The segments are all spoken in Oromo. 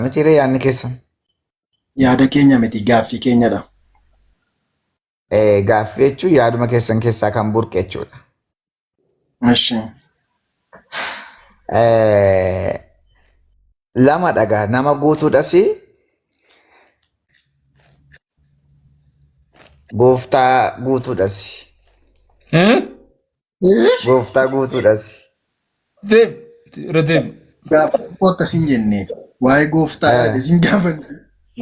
Mitiiree yaadni keessan? Yaada keenya miti gaaffii keenyadha. Gaaffii jechuun yaaduma keessan keessaa kan burqe jechuudha. Eshi. Lama dhagaa nama guutuudhas gooftaa guutuudhas. Eh? Gooftaa guutuudhas. Deem. Irra deem. Gaafa tokko akkas hin jenne waa'ee gooftaadha jedhe sin gaafanne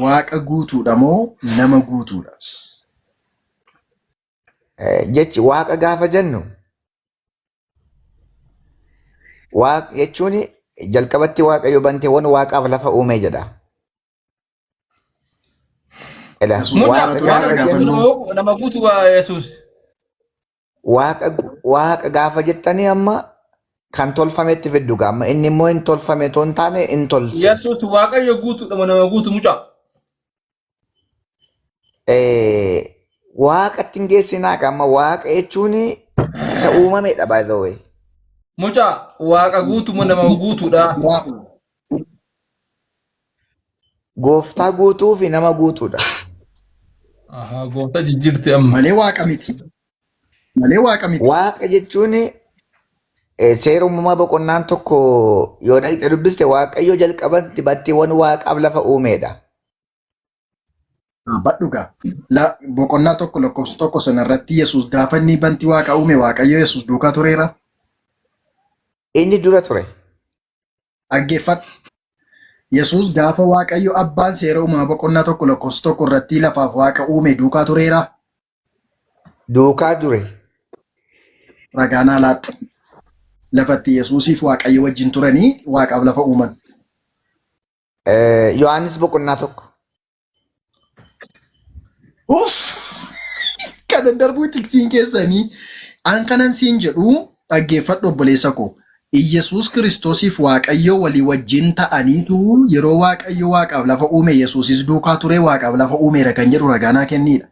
waaqa guutuudha moo nama guutuudha? Jechi waaqa gaafa jennu waaqa jechuun jalqabatti waaqayyo banteewwan waaqaaf lafa uume jedha. Ela Yesuus Mucaa waaqa waaqa gaafa waaqa jennu guutuu nama guutuu waa Yesuus. Waaqa gaafa jettanii amma kan tolfametti fiddu gaama inni immoo hin tolfame otoo hin taane hin tolche. Yesuus waaqayyo guutuudha moo nama guutu mucaa. Waaqatti hin geessinaa amma waaqa jechuun isa uumamedha by the way. Mucaa waaqa guutu moo nama guutuudha. Gooftaa guutuu fi nama guutuudha. Ahaa gooftaa jijjiirte amma. Malee waaqa miti. Malee waaqa miti. Waaqa jechuun seera uumamaa boqonnaan tokko yoo dhaqxe dubbiste Waaqayyo jalqabatti batteewwan waaqaaf lafa uumeedha. Dhaabbadhu gaa. La boqonnaa tokko lakkoofsa tokko sana irratti Yesuus gaafa inni bantii waaqa uume Waaqayyo Yesuus duukaa tureera. Inni dura ture. Dhaggeeffadhu. Yesuus gaafa Waaqayyo abbaan seera uumamaa boqonnaa tokko lakkoofsa tokko irratti lafaaf waaqa uume duukaa tureera. Duukaa ture. Ragaa naa laadhu. Lafatti Yesuusiif Waaqayyo wajjin turanii waaqaaf lafa uuman. Yohaannis boqonnaa tokko. Uff! Kanan darbuu tiksiin keessanii an kanan siin jedhu dhaggeeffadhu obboleessa koo. Iyyasuus Kiristoosiif Waaqayyo walii wajjin ta'aniitu yeroo Waaqayyo Waaqaaf lafa uume Yesuusis duukaa turee Waaqaaf lafa uumeera kan jedhu ragaa naa kenniidha.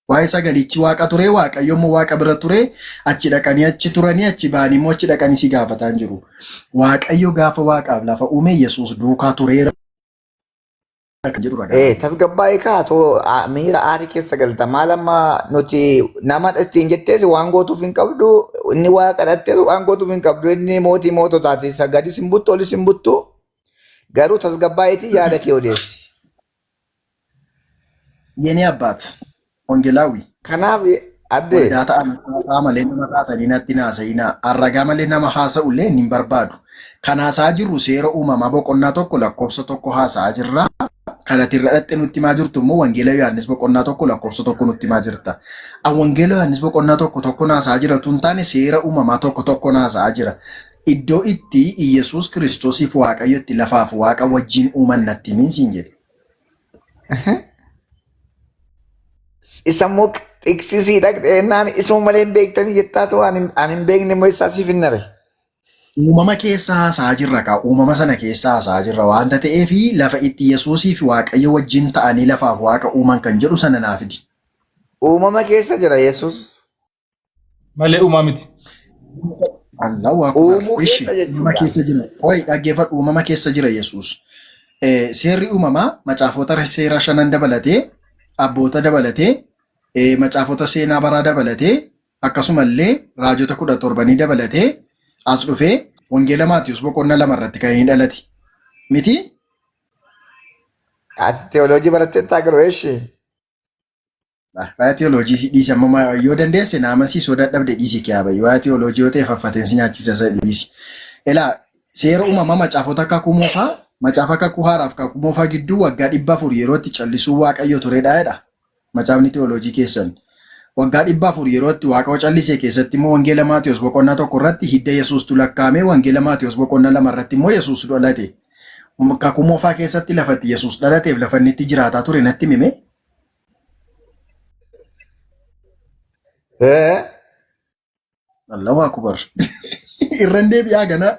Waa'ee sagalichi Waaqa ture Waaqayyo immoo Waaqa bira ture achi dhaqanii achi turanii achi ba'anii immoo achi dhaqanii si gaafataa hin jiru. Waaqayyo gaafa Waaqaaf lafa uume Yesuus duukaa tureera kan jedhu ragaa Ee, tasgabbaa'ee kaa too miira aarii keessa galta. Maal amma nuti nama ittiin jettees waan gootuuf hin qabdu, inni waaqa dhattees waan gootuuf hin qabdu, inni mootii moototaati. Isa gadis hin buttu, olis hin buttu. Garuu tasgabbaa'eetii yaada kee odeessi. Yene abbaat wangelaawi Kanaaf addee waldaa ta'an haasaa malee nama taatanii natti hin haasa'inaa. Arragaa malee nama haasa'u illee hin barbaadu. Kan haasa'aa jirru seera uumamaa boqonnaa tokko lakkoofsa tokko haasa'aa jirra. Kan ati irra dhatte nutti himaa jirtu immoo Wangeela Yohaannis boqonnaa tokko lakkoofsa tokko nutti himaa jirta. An Wangeela Yohaannis boqonnaa tokko tokko haasa'aa jira utuu hin taane seera uumamaa tokko tokko haasa'aa jira. Iddoo itti Iyyasuus Kiristoosiif Waaqayyo itti lafaaf Waaqa wajjin uuman natti himin siin jedhe. Isa immoo xiqsisii dhaqxeennaan isuma malee hin beektanii jettaa ta'u ani hin beekne immoo isaa siif hin nare. Uumama keessa haasa'aa jirra kaa uumama sana keessa haasa'aa jirra waanta ta'eef lafa itti Yesuusii fi Waaqayyo wajjin ta'anii lafaaf Waaqa uuman kan jedhu sana naa fidi. Uumama keessa jira Yesuus. Malee uumaa miti. Allahu akbar. Uumuu Ishi keessa uumama jechuudha. keessa jira. Qoy dhaggeeffadhu uumama keessa jira Yesuus. Seerri uumamaa macaafota seera shanan dabalatee abboota dabalatee macaafota seenaa baraa dabalatee akkasumallee raajota kudha torbanii dabalatee as dhufee wangeela Maatiyus boqonnaa lama irratti kan inni dhalate. Miti? Ati teoloojii baratteettaa garuu eeshi? Waa'ee teoloojii si dhiisi amma yoo dandeesse na amansiisi yoo dadhabde dhiisi kee habayi. Waa'ee teoloojii yoo ta'e faffateen si nyaachisa isa dhiisi. Elaa seera uumamaa macaafota kakuu moofaa macaafa kakuu haaraaf kakuu moofaa gidduu waggaa 400 yeroo itti callisuu waaqayyo turedha jedha. Macaafni teoloojii keessan. Waggaa 400 yeroo itti waaqayyo callise keessatti immoo wangeela Maatiyos boqonnaa tokko irratti hidda Yesuustu lakkaa'ame wangeela Maatiyos boqonnaa lama irratti immoo Yesuus dhalate. Kakuu moofaa keessatti lafa itti Yesuus dhalateef lafa inni itti jiraataa ture natti himime. Ee, Allahu akubar. Irran deebi'aa ganaa.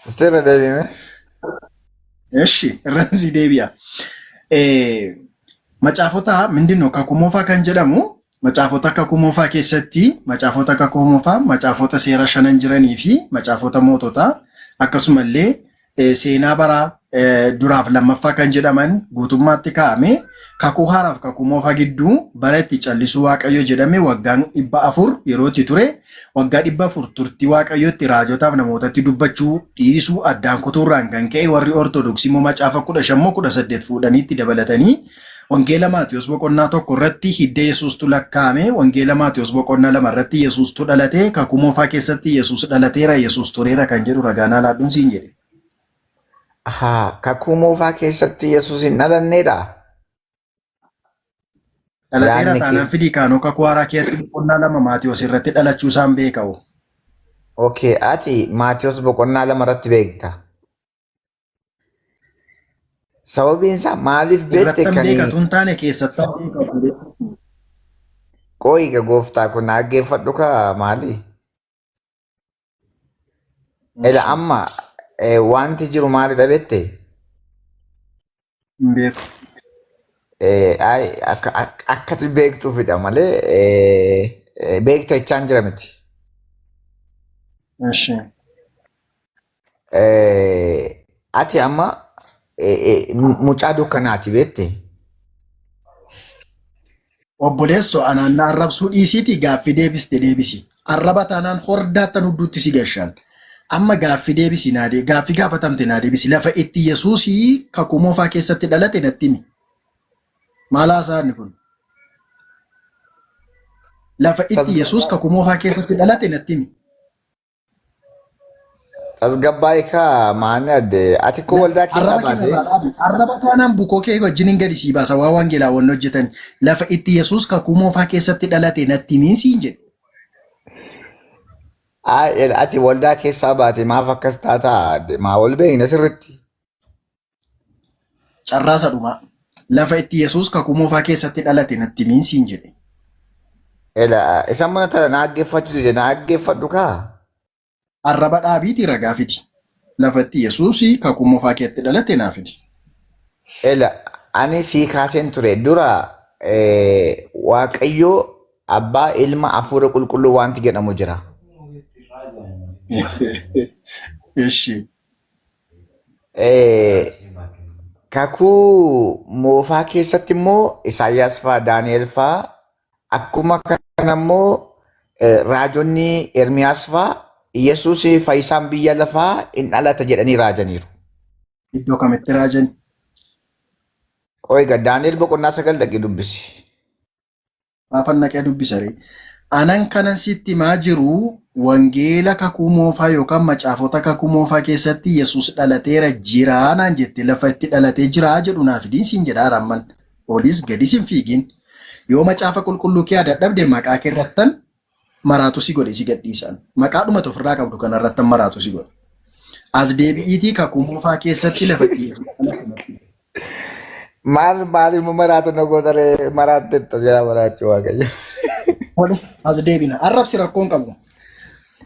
Isteera deebime. Eshi irran si deebi'a. Macaafota mindinno kakuu moofaa kan jedhamu macaafota kakuu moofaa keessatti macaafota kakuu moofaa macaafota seera shanan jiranii fi macaafota moototaa akkasumallee Seenaa baraa duraaf lammaffaa kan jedhaman guutummaatti kaa'ame kakuu haaraaf kakuu moofaa gidduu bara itti callisuu Waaqayyo jedhame waggaan 400 yeroo itti ture waggaa 400 turtii Waaqayyo itti raajotaaf namootatti dubbachuu dhiisuu addaan kutuurraan kan ka'e warri Ortodoksii immoo macaafa 15 moo 18 fuudhanii itti dabalatanii Wangeela Maatiyos boqonnaa 1 irratti hidda Yesuustu lakkaa'ame Wangeela Maatiyos boqonnaa 2 irratti Yesuustu dhalate kakuu moofaa keessatti Yesuus dhalateera Yesuus tureera kan jedhu ragaa naa laadhuun siin jedhe. Ahaa, kakuu moofaa keessatti Yesuus hin dhalanneedha? Dhalateera Yaadni kee. taanaan fidii kaanoo kakuu haaraa keessatti boqonnaa 2 Maatiyos irratti dhalachuu isaan beeka'u. Okay, ati Maatiyos boqonnaa 2 irratti beekta. Sababiin isaa maaliif beekte Irrattan kan beekatu hin taane keessattan beekatu. qooyiga gooftaa kun dhaggeeffadhu kaa maali? Ela amma wanti jiru maalidha beekte? Hin beeku. Akkati beektuufidha malee beekta jechaan jira miti. Ishi. Ati amma mucaa dukkanaati beekte? Obboleesso anaan na arrabsuu dhiisiitii gaaffii deebiste deebisi. Arraba taanaan hordaattan hudduutti si gashaan. Amma gaaffii deebisi naa de gaaffii gaafatamte naa deebisi. Lafa itti Yesuusii kakuu moofaa keessatti dhalate natti himi. Maal haasaa inni kun? Lafa itti Yesuus kakuu moofaa keessatti dhalate natti himi. Tasgabbaa'e kaa maani adde ati koo waldaa keessaa Arraba kee baate narraa dhaabi. Arraba taanaan bukoo kee wajjin hin gadi sii baasa waa wangeelaawwan hojjetan. Lafa itti Yesuus kakuu moofaa keessatti dhalate natti himiin siin jedhe. Ay, ati waldaa keessaa baate maaf akkas taataa adde maa wal beekna sirritti. Carraa isa dhumaa. Lafa itti Yesuus kakuu moofaa keessatti dhalate natti himiin siin jedhe. Ela isa mana tana na dhaggeeffachuu dide na dhaggeeffadhu kaa. Arraba dhaabiitii ragaa fidi. Lafa itti Yesuus kakuu moofaa keessatti dhalate naa fidi. Ela ani sii kaaseen ture dura Waaqayyoo abbaa ilma hafuura qulqulluu wanti jedhamu jira. Eshi. Kakuu moofaa keessatti immoo Isaayyaas fa'aa Daani'el fa'aa akkuma kana immoo raajonni Ermiyaas fa'aa Yesuus fayyisaan biyya lafaa in dhalata jedhanii raajaniiru. Iddoo kamitti raajan? Qoy egaa Daani'el boqonnaa 9 dhaqii dubbisi. Maafan dhaqee dubbisa ree? Anan kanan sitti himaa jiru wangeela kakuu moofaa yookaan macaafota kakuu moofaa keessatti Yesuus dhalateera jiraa naan jette lafa itti dhalatee jiraa jedhu naa fidiin siin jedhaa ramman. Olis gadis hin fiigin. Yoo macaafa qulqulluu kee dadhabde maqaa kee irrattan maraatu si godhe si gadhiisaan. Maqaadhuma ofirraa qabdu kanarrattan maraatu si godhe. As deebi'iitii kakuu moofaa keessatti lafa itti Yesuus dhalate natti himi. Maal maal immoo maraatu na gootaree maraattetta jala maraachuu waaqayyo. Tole, as deebina. Arrabsi rakkoon qabu.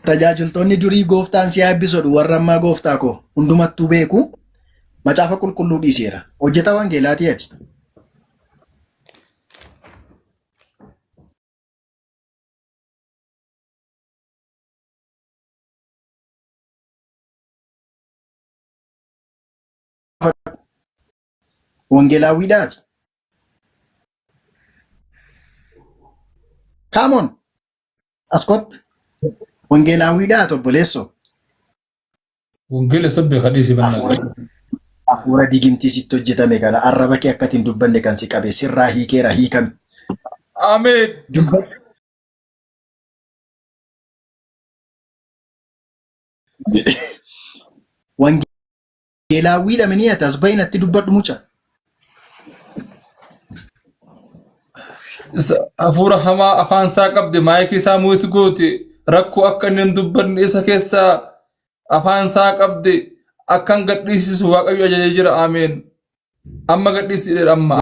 Tajaajiltoonni durii gooftaan si haa eebbisu warra ammaa gooftaa koo hundumattuu beeku. Macaafa qulqulluu dhiiseera. Hojjetaa wangeelaatii ati. Wangeelaawwiidha ati. Come on. As kottu. Wangeelaawwiidha ati obboleessoo. Wangeela isa beeka dhiisi Hafuura bannaa. hafuura digimtii sitti hojjetame kana arraba kee akka ittiin dubbanne kan si qabe sirraa hiikeera hiikame. Ameen. Dubbadhu. Wangeelaawwiidha minii ati as bahi natti dubbadhu muca. Hafuura hamaa afaan isaa qabde maayikii isaa muut goote rakkoo akka inni hin dubbanne isa keessaa afaan isaa qabde akkan gadhiisisu Waaqayyo ajajee jira. Ameen. Amma gadhiisi jedheera amma.